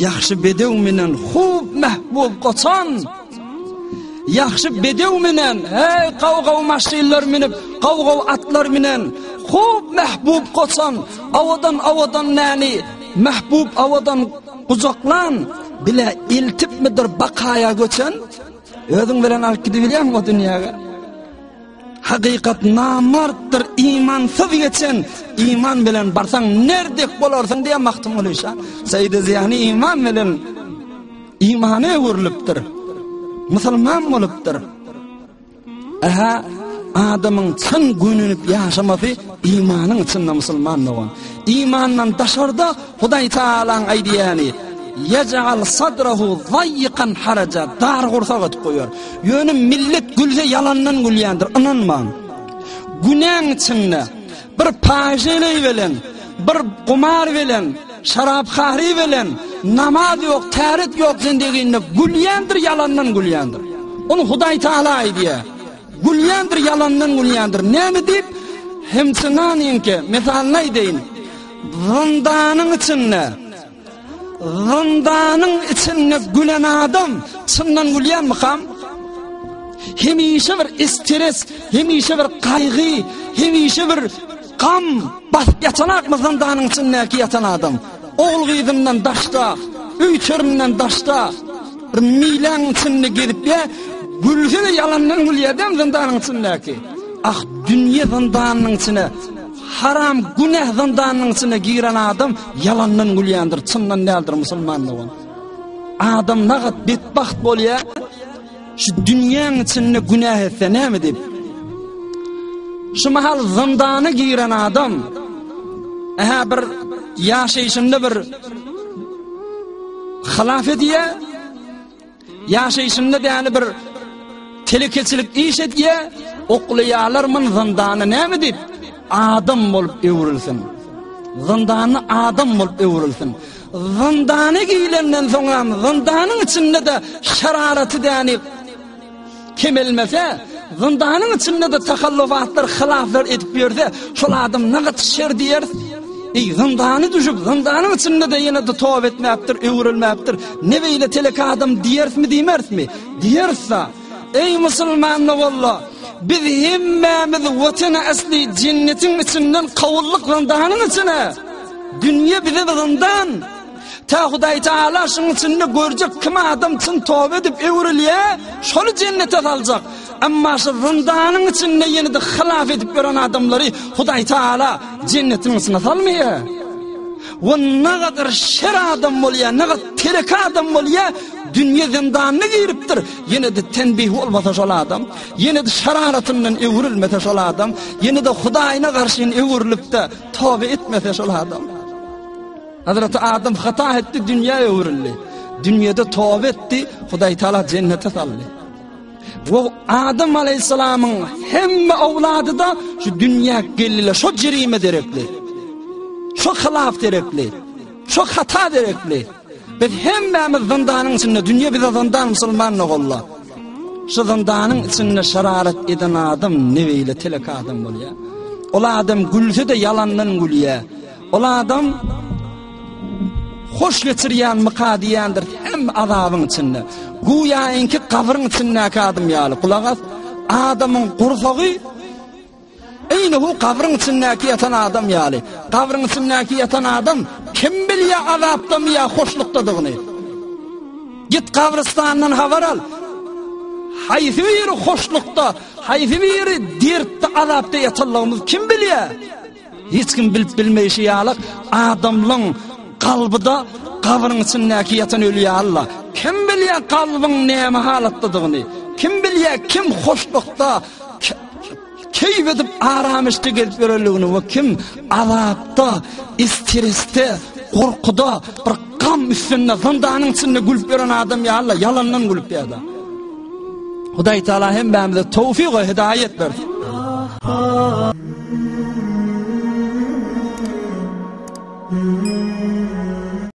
Ýagşy bedew minen hub mähbub goçan. Ýagşy bedew minen, heý, gaw-gaw maşynlar münüp, gaw-gaw atlar minen, hub mähbub goçan, owadan-owadan näni, mähbub owadan gujaklan, bile eltipmidir bakaýa göçen? Özüň bilen alyp gidibilýäňmi o dünýäge? Hakykat namartdyr imansyz geçen, iman bilen barsaň nerdek bolarsyň diýen Magtymguly şa. Seýdi Zyýany iman bilen imana öwrülipdir. Musulman bolupdyr. Aha, adamyň çyn gönünip ýaşamasy imanyň içinde musulman dogan. Imandan daşarda Hudaý Taalaň aýdýany Yej'al sadrahu zaýykan haraja dar gursak edip goýar. Ýöne millet gülse ýalandan gülýändir, ynanmaň. Günäň içinde bir paýşeleý bilen, bir gumar bilen, şaraphary bilen, namaz ýok, täret ýok zendiginde gülýändir, ýalandan gülýändir. Ony Hudaý Taala aýdýar. Gülýändir, ýalandan gülýändir. Näme diýip? Hemçinanyňky, mysalyny aýdaýyn. Zyndanyň içinde Zyndanyň içinde gülen adam çyndan gülýänmikam? Hemişe bir stres, hemişe bir gaýgy, hemişe bir gam basyp ýatanakmy zyndanyň içindäki ýatan adam? Ogul-gyzyndan daşda, öý-töründen daşda, bir miläň içinde gezip ýa, gülse-de ýalandan gülýär dämi zyndanyň içindäki? Ah, dünýe zyndanynyň içine Haram günäh zyndanynyň içine giren adam ýalandan gülýändir, çyndan däldir musulman dogan. Adam nagat betbagt bolýar. Şu dünýäň içinde günäh etse näme diýip? Şu mahal zyndana giren adam ähä bir ýaşaýşynda bir hylaf edýär. Ýaşaýşynda däli bir telekeçilik iş edýä, oklaýarlar mun zyndana näme diýip, adam bolup öwrülsin. Zyndana adam bolup öwrülsin. Zyndana girenden soňam zyndanyň içinde-de şeraraty däni kemelmese, zyndanyň içinde-de tahallufatlar, hylaflar edip ýörse, şol adam nagat şer diýeris. Eý, zyndana düşüp, zyndanyň içinde-de ýene-de toba etmäpdir, öwrülmäpdir. Ne beýle telek adam diýerismi, diýmerismi? Diýeris-da. Eý, musulman doganlar, biz hemmämiz Watany asly jennetiň içinden kowuldyk zyndanyň içine. Dünýe bize bir zyndan. Tä Hudaý Taala şuň içinde görjek kim adam çyn toba edip öwrülýär, şony jennete saljak. Emma şu zyndanyň içinde ýene-de hylaf edip ýören adamlary Hudaý Taala jennetiň içine salmaýar. We nagadar şer adam bolýar, nagat terek adam bolýar, dünýe zyndanyna giripdir. Ýene-de tenbih bolmasa şol adam, ýene-de şeraratyndan öwrülmese şol adam, ýene-de Hudaýyna garşy öwrülip-de toba etmese şol adam. Hazreti Adam hata etdi, dünýä öwrüldi. Dünýede toba etdi, Hudaý Taala jennete saldy. Bu Adam aleyhisselamyň hemme owlady da şu dünýä geldiler, şo jerime derekli. Şo hylaf derekli. Şo hata derekli. Biz hemmämiz zyndanyň içinde, dünýe bize zyndan musulman ogulla. Şu zyndanyň içinde şerarat eden adam ne beýle telek adam bolýar. Ol adam gülse-de ýalandan gülýär. Ol adam hoş geçirýänmika diýýändir hem azabyň içinde. Güýäinki gabryň içindäki adam ýaly. Gulak as, adamyň gursagy eýni hu gabryň içindäki ýatan adam ýaly. Gabryň içindäki ýatan adam kim bilýär azapdamy ýa hoşlukdadygyny. Git gabrystandan habar al. Haýsy biri hoşlukda, haýsy biri dertde, azapda ýatanlygymyzy kim bilýär? Hiç kim bilip bilmeýşi ýaly, adamlaň kalby-da gabryň içindäki ýatan öli ýaly-la. Kim bilýär kalbyň näme halatdadygyny? Kim bilýär kim hoşlukda keýp edip aram-içde gezip ýörenligini we kim azapda, stresde, gorkuda, bir gam üstünde, zyndanyň içinde gülüp ýören adam ýaly-la, ýalandan gülüp ýa-da. Hudaý Taala hemmämize towfyk we hidaýet bersin.